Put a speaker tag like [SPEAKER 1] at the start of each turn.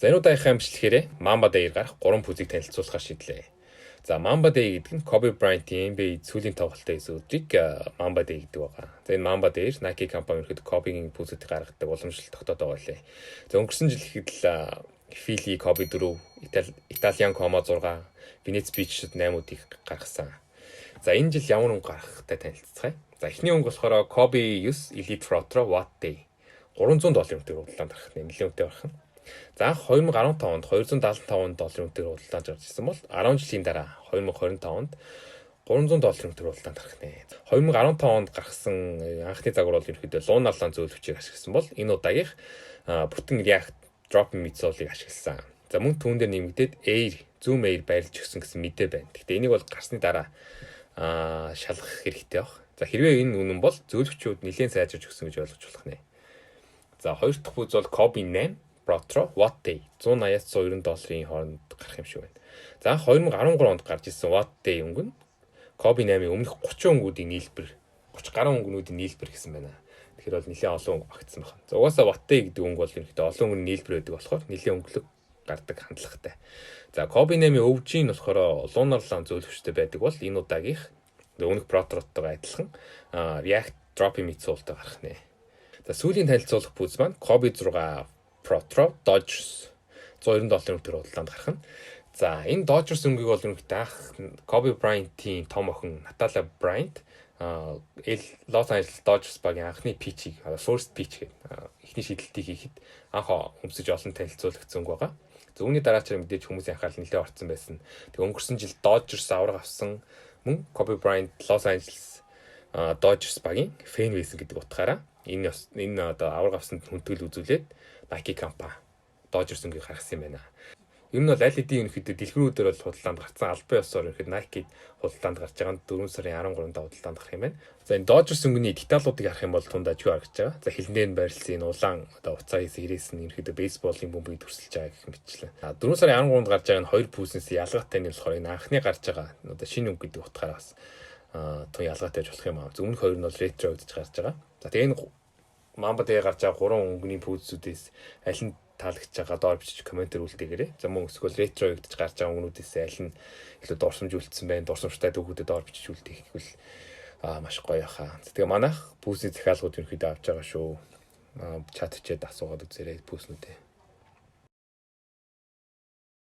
[SPEAKER 1] За, энэ удаагийнхаа бичлэгээрээ Mamba Day-ээр гарах 3 пүүзийг танилцуулахар шийдлээ. За, Mamba Day гэдэг нь Kobe Bryant-ийн NBA сүүлийн тоглолтын өдрийг Mamba Day гэдэг байгаа. За, энэ Mamba Day-ээр Nike компани ерөөхдөө Kobe-гийн пүүзүүдийг гаргадаг уламжлалт тогтоодоо байлээ. За, өнгөрсөн жил ихэд л Philly Kobe 4, Italian Como 6, Venice Beach 8-уудыг гаргасан. За, энэ жил ямар өнгө гаргахтай танилцацгаая. За, эхний өнгө болохоор Kobe 9 Elite Protro What Day 300 долларын үнэтэйг худалдаанд гаргах нь нэлээд үнэтэй байх нь. За, анх 2015 онд 275 долларын үнэтэйг худалдаанд гарч ирсэн бол 10 жилийн дараа 2025 онд 300 долларын үнэтэйг худалдаанд гарах нэ. 2015 онд гаргасан анхны загвар бол ерөнхийдөө Lunarlon зөөлөвчийг ашигласан бол энэ удаагийнх бүтэн React Drop midsole-ыг ашигласан. За, мөн түүн дээр нэмэгдээд Air, Zoom Air байрлаж өгсөн гэсэн мэдээ байна. Гэхдээ энийг бол гарсны дараа шалгах хэрэгтэй баг. За, хэрвээ энэ үнэн бол зөөлөвчүүд нэлээд сайжирч өгсөн гэж ойлгож болох нэ. За, хоёр дахь пүүз бол Kobe 8 Protro What Day 180-аас 190 долларын хооронд гарах юм шиг байна. За, анх 2013 онд гарч ирсэн What Day өнгө нь Kobe 8-ын өмнөх 30 өнгүүдийн нийлбэр, 30 гаруй өнгөнүүдийн нийлбэр гэсэн байна. Тэгэхээр бол нэлээд олон өнгө багтсан байна. За, угаасаа What Day гэдэг өнгө бол ерөнхийдөө олон өнгөний нийлбэр байдаг болохоор нэлээд өнгөлөг гардаг хандлагатай. За, Kobe 8-ын OG нь болохоор Lunarlon зөөлөвчтэй байдаг бол энэ удаагийнх өмнөх Protro-тойгоо адилхан React Drop midsole-тай гарах нэ. За, сүүлийн танилцуулах пүүз маань Kobe 6 Protro Dodgers 190 долларын үнэтэйг худалдаанд гарах нь. За, энэ Dodgers өнгийг бол ерөнхийдөө анх Kobe Bryant-ийн том охин Натала Bryant Los Angeles Dodgers багийн анхны pitch-ийг, first pitch гэдэг эхний шидэлтийг хийхэд анх өмсөж олон танилцуулагдсан өнгө байгаа. За, үүний дараачаар мэдээж хүмүүсийн анхаарал нэлээд орцсон байсан. Тэг өнгөрсөн жил Dodgers авраг авсан, мөн Kobe Bryant Los Angeles Dodgers багийн fan байсан гэдэг утгаараа энэ одоо авраг авсанд хүндэтгэл үзүүлээд Nike компани Dodgers өнгийг гаргасан юм байна. Ер нь бол аль хэдийн ерөнхийдөө дэлгүүрүүдээр бол худалдаанд гарсан. Албан ёсоор ерөнхийдөө Nike худалдаанд гарч байгаа нь 4 сарын 13-нд худалдаанд гарах юм байна. За, энэ Dodgers өнгөний деталуудыг харах юм бол тунд ажгүй харагдаж байгаа. За, хилэн дээр нь байрлсан энэ улаан одоо уцаа хийсэн хэрэгс нь ерөнхийдөө бейсболын бөмбөгийг төрсөлж байгаа гэх мэтчлээ. А 4 сарын 13-нд гарч байгаа энэ хоёр пүүснээс ялгаатай нь болохоор энэ анхны гарч байгаа одоо шинэ өнгө гэдэг утгаараа бас тун ялгаатай байж болох юм аа. Өмнөх хоёр нь бол ретро гэж гарч байгаа. За, тэгээ энэ Mamba дээр гарч байгаа гурван өнгөний пүүзүүдээс аль нь таалагдж байгаа доор бичиж комментээр үлдээгээрэй. За, мөн эсвэл ретро гэдэж гарч байгаа өнгөнүүдээс аль нь илүү дурсамж үлдсэн байна, дурсамжтай дүүгүүдэд доор бичиж үлдээх гэвэл маш гоё хаа. Тэгээ манайх пүүсний захиалгууд ерөнхийдөө авч байгаа шүү. Чат хичээд асуугаад үзээрэй пүүснүүдээ.